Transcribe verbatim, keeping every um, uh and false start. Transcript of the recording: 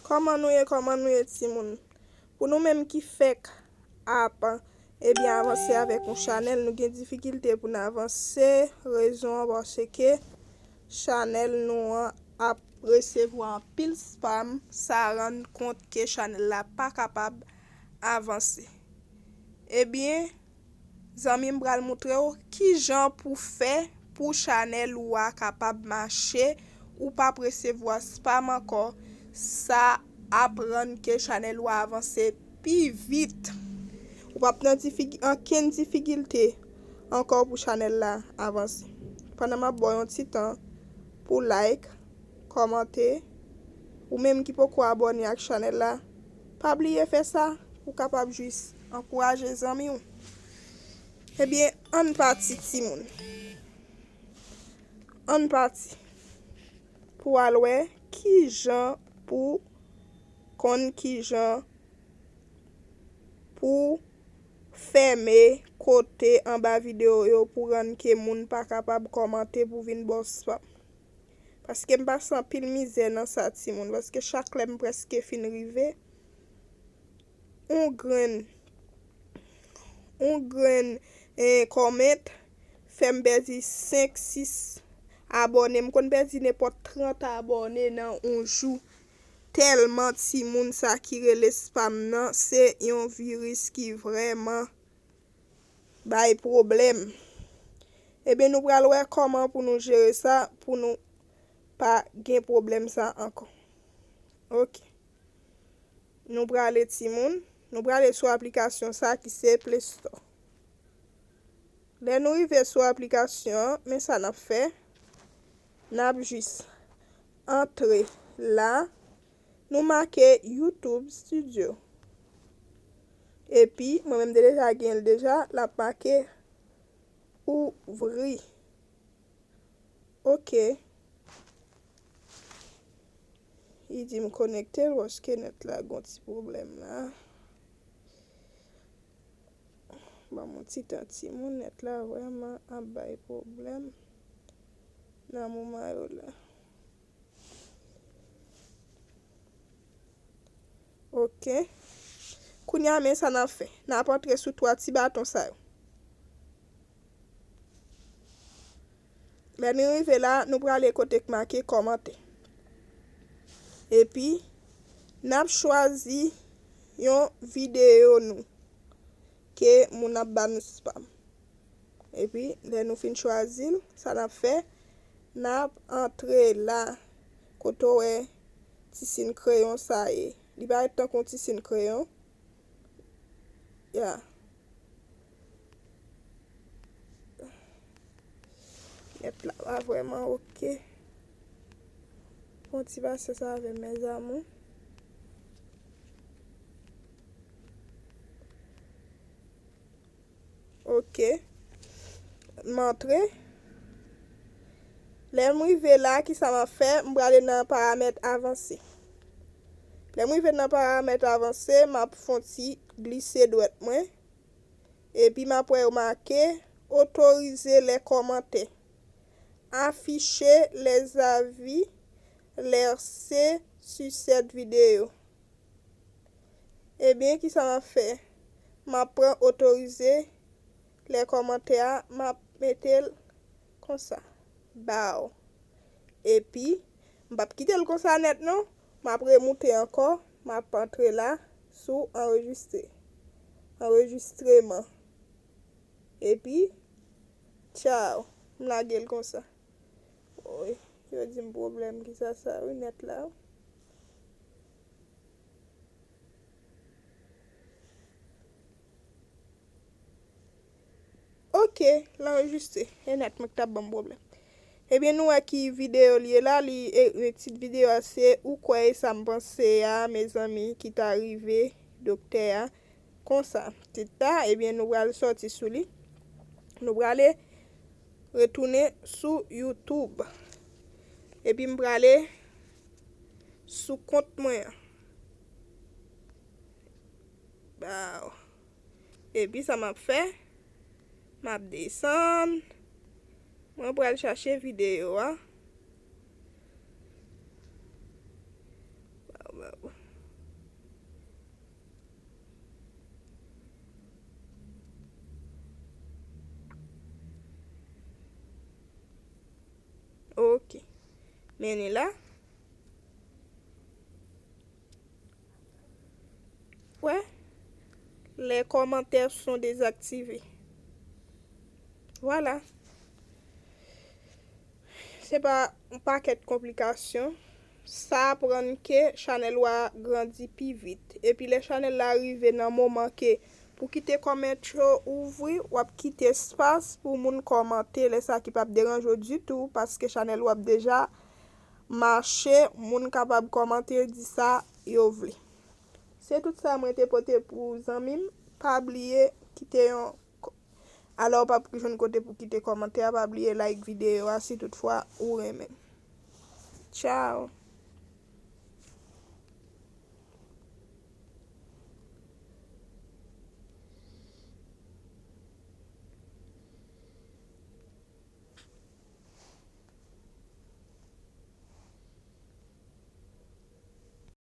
Kòman nou ye, kòman nou ye, timoun? Pou nou menm ki fèk ap, ebyen, avanse avèk yon chanèl, nou gen difikilte pou n avanse. Rezon an, paske chanèl nou an ap resevwa anpil spam, sa rann kont ke chanèl la pa kapab avanse. Ebyen, zanmi m pral moutre w kijan pou fè pou chanèl ou a kapab mache, ou p ap resevwa spam ankò. Sa ap rann ke chanèl ou a avanse pi vit. Ou p ap nan difiki-, ankenn difikilte ankò pou chanèl la avanse. Pandan m ap ba w yon ti tan pou like, kòmante, ou menm ki poko abòne ak chanèl la, pa bliye fè sa, ou kapab jis ankouraje zanmi w. Ebyen, ann pati, timoun. Ann pati pou al wè kijan pou konn kijan pou fèmen kote anba videyo yo pou rann ke moun pa kapab kòmante pou vin ba w spam. Paske m pase anpil mizè nan sa, timoun, paske chak lè m prèske fin rive, yon grenn, yon grenn, eh, comment fè m pèdi senk, sis abòne. M konn pèdi nenpòt trant abòne nan yon jou. Tèlman timoun sa ki rele spam nan, se yon viris ki vrèman bay pwoblèm. Ebyen, nou pral wè kòman pou nou jere sa, pou nou pa gen pwoblèm sa ankò. Ok. Nou prale, timoun, nou prale sou aplikasyon sa ki se Play Store. Lè nou rive sou aplikasyon an, men sa n ap fè. N ap jis antre la. Nou make YouTube Studio. Epi, mwen menm te deja gen l deja, l ap make ouvri. Ok. Li di m konekte l paske nèt la gon ti pwoblèm la. Ban m yon ti tan, timoun, nèt la vrèman ap bay pwoblèm nan moman yo la. Ok. Kounye a, men sa n ap fè. N ap antre sou twa ti baton sa yo. Lè nou rive la, nou prale kote k make kòmante. Epi, n ap chwazi yon videyo nou ke moun ap ba nou spam. Epi, lè nou fin chwazi l, sa n ap fè, n ap antre la, kote w wè ti siy kreyon sa ye. Li parèt tankou yon ti siy kreyon. Ya. Nèt la pa vrèman ok. Bon, ti pasyans avè m, mes amours. Ok. M antre. Lè m rive la, kisa m ap fè? M prale nan paramèt avanse. Lè m rive nan paramèt avanse, m ap fè yon ti glise dwèt mwen. Epi m ap wè yo make autoriser les commentaires. Afficher les avis laissés sur cette vidéo. Ebyen, kisa m ap fè? M ap pran autoriser les commentaires a, m ap mete l konsa. Baw. Epi, m p ap kite l konsa nèt non. M ap remoute ankò, m ap antre la sou anrejistre. Anrejistreman. Epi, tchaw, m lage l konsa. Woy, yo di m pwoblèm ki sa sa wi nèt la. Ok, l anrejistre. E nèt mwen k t ap ban m pwoblèm. Ebyen, nou wè ki videyo l ye la. Li, e, e, tit videyo a se Ou kwè e sa m panse a, mezanmi, ki ta rive doktè a. Konsa, tit la, ebyen, nou pral sòti sou li. Nou prale retounen sou YouTube. Epi m prale sou kont mwen an. Baw. Epi sa m ap fè, m ap desann. Mwen pral chache videyo a. Baw, baw. Men li la. Wè, les commentaires sont désactivés. Vwala. Se pa yon pakèt konplikasyon. Sa aprann ke chanèl ou a grandi pi vit. Epi lè chanèl la rive nan moman ke pou kite kòmantè yo ouvri, w ap kite espas pou moun kòmante, lè sa ki p ap deranje w ditou, paske chanèl ou ap deja mache, moun kapab kòmante, di sa yo vle. Se tout sa mwen te pote pou zanmi m. Pa bliye kite yon, alò w p ap jwenn kote pou kite kòmantè a, pa bliye like videyo a si toutfwa ou renmen. Tchao.